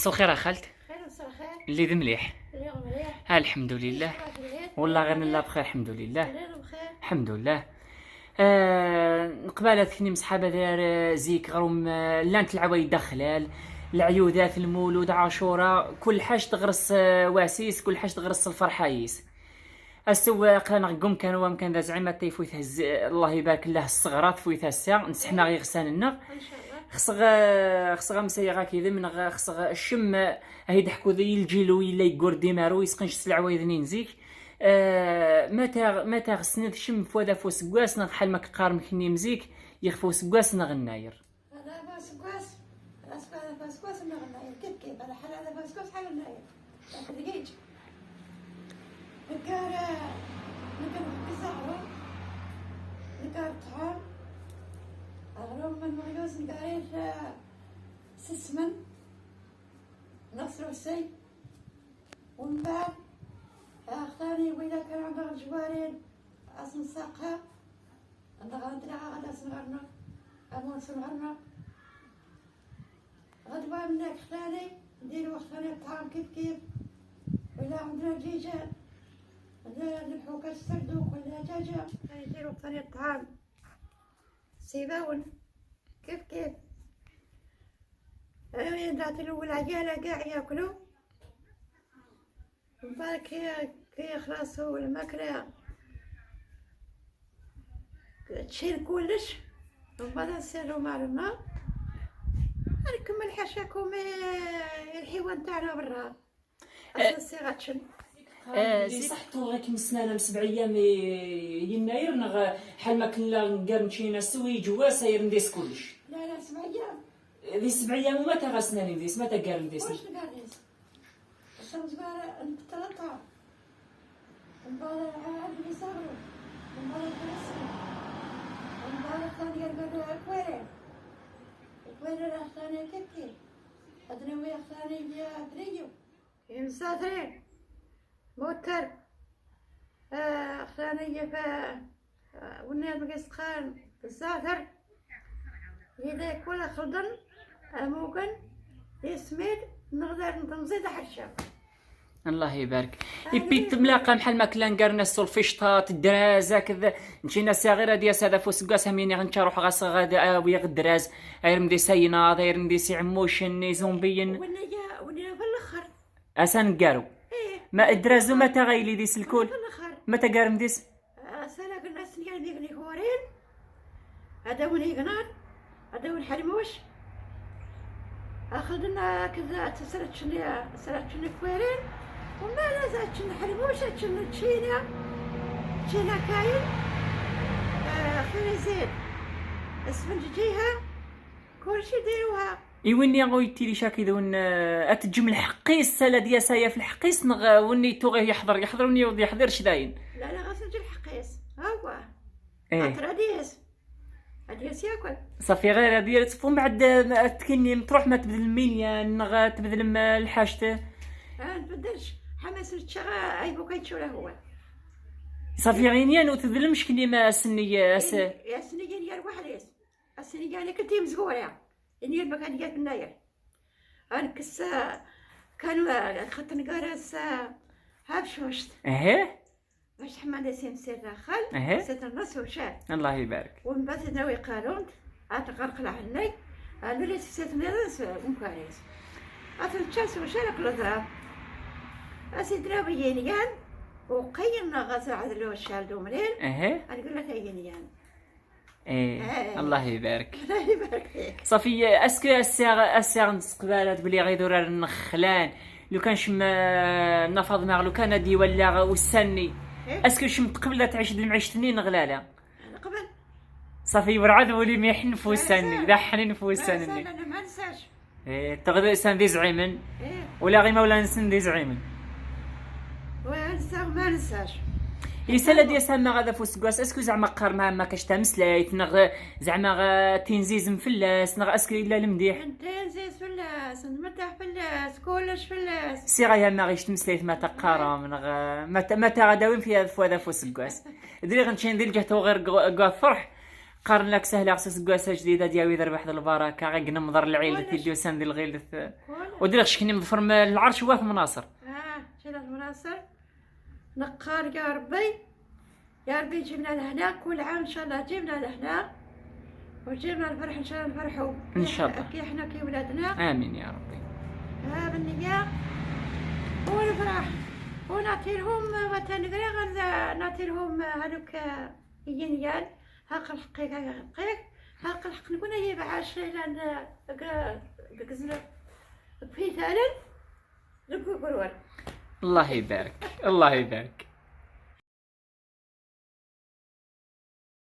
مساء الخير خالت. خير، مساء الخير. اللي ذي مليح؟ اليوم مليح. ها الحمد لله. والله غير نلا بخير الحمد لله. اليوم بخير. الحمد لله. نقبالة ثني مسحابة دار زيك غروم، لانت العوايد دخلال العيودات المولود عاشوراء كل حاجة تغرس، واسيس كل حاجة تغرس الفرحايس. السواق نغقم كان وام كان ذا زعيمة تيفوت هز، الله يبارك له الصغرات فويت الساعة نسحنا غير غسان النغ. ان شاء الله. خص غ مسيغا كي من خص غ الشم، هي ضحكو ذي الجيلو الا يقور ديمارو يسقنش السلعة ويذنين زيك. متى غسنا الشم فوادا فوس كواس نغ حال ما كقارم كني مزيك يخفو سكواس نغ الناير. هذا فوس كواس، هذا فوس كواس نغ الناير كيف كيف على حال هذا فوس كواس حال الناير. دقيق. نكار نكار كزعرو نكار طعام أغروم من مغيوز نكارير سسمن نغسلو سي ومن بعد اختاري وإلا كان عندها الجوارين أسنساقها عندها غندرعها غادا سنغرنا أمون سنغرنا غدوة منك اختاري نديرو اختاري الطعام كيف كيف وإلا عندنا دجيجة نذبحو كاس سردوك ولا دجاجة نديرو اختاري الطعام سيباون كيف كيف. نعطي الأول عيالة كاع ياكلو من بعد كي خلاصو الماكلة تشيل كلش ومن بعد نسيرو مع الماء نكمل حاشاكم الحيوان تاعنا برا أصلا غاتشن. صحتو غير كم سنة 7 ايام يناير نغ حال ما كنا نقار مشينا سوي جوا ساير نديس كلش. لا لا 7 ايام. ذي 7 ايام وما تغسنا نديس ما تقار نديس. واش نقار نديس؟ الشمس بقى نتلطع ومن بعد عاد يصغروا ومن بعد يترسموا ومن بعد الثانية يرقدوا كويرين كويرين الثانية كيف كيف أدنوية الثانية بريو مسافرين موتر ثانية ف ونال مقص خان الزعتر إذا كل خلدن موكن يسميد نقدر نزيد حرشة. الله يبارك. يبي تملاقة بحال ما كلا نقارنا السولفيشطات الدرازة كذا مشينا صغيرة ديال هذا فوس كاس هميني غنتا روح غاس غادا ويا الدراز غير مدي سينا غير مدي سي عموشن زومبيين. ونيا في الاخر. اسان نقارو. إيه. ما الدرازو متى غايلي ديس الكل؟ في الاخر. متى قارم ديس؟ سنة كنا سنيا ديك كورين هذا وني قنار هذا ون حرموش أخذنا كذا تسرت شني سرت شني كويرين وما لا شني حرموش شني تشينا تشينا كاين خير زيت اسفنجيها كل شي ديروها. إيوني غو يتيلي شاكي ذون، أتجم الحقيس سالا ديال سايا في الحقيس نغ وني تو غير يحضر وني يوض يحضر شداين. لا لا غاسل الحقيس ها هو. إيه. أتراديس. أديس ياكل. صافي غير هادي تفهم بعد، تكني تروح ما تبذل المينيا نغ تبذل الحاجة. نبدلش حماس الشغا أي بوكا يتشولا هو. صافي غينيان وتذلمش كني ما سني يا سني يا الوحديس. السني يعني كنتي مزقورة. إني ما كان جات الناير. أنكس كانوا خط نقارس هابشوشت. باش حمادة سيم سير داخل. سير النص وشال. الله يبارك. ومن بعد ناوي قارون أتغرق لعناي. قالوا لي سير نرس ومكاريس. أترتشاس وشال كل ضرب. أسيد راوي ينيان. وقيمنا غزا عدلو الشال دومرين. أنا لك ينيان. إيه. الله يبارك. الله يبارك فيك. صافي اسكو الساغ نستقبلات بلي غيدور النخلان لو كان شم نفض ماغ لو كان دي ولا وسني. اسكو شم تقبل تعيش المعيشتني نغلاله. نقبل. صافي ورعد ولي ما يحن فوساني، لا حنين فوساني. لا، لا، لا، ما ننساش. إيه، تغدي سان دي زعيمن. إيه. ولا غير ما ولا نسن دي زعيمن. ونسى ما ننساش. يسالا ديال سما غادا فوس كواس اسكو زعما قار ما كاش تمسلايت نغ زعما غا تنزيز مفلاس نغ اسكو الا المديح. تنزيز فلاس نمدح فلاس كلش فلاس. سي غايا ما غيش تمسلايت ما تقارا نغ ما ما تغداوين فيها فوادا فوس كواس. دري غنمشي ندير جهته غير كوا فرح. قارن لك سهلة غسس كواسه جديدة ديال يدير واحد البركة غير نمضر العيلة ولا ديال سان ديال الغيلة. ولا. ودير شكني مظفر من العرش واف مناصر. شنو المناصر نقار يا ربي يا ربي جبنا لهنا كل عام ان شاء الله، جبنا لهنا وجبنا الفرح ان شاء الله نفرحوا. إن شاء الله. كي حنا كي ولادنا. امين يا ربي. ها بالنية ونفرح ونعطي لهم مثلا غير نعطي لهم هذوك ينيان هاق الحقيق هاق الحقيق هاق الحق نكون هي بعاش لان في ثالث. الله يبارك الله يبارك.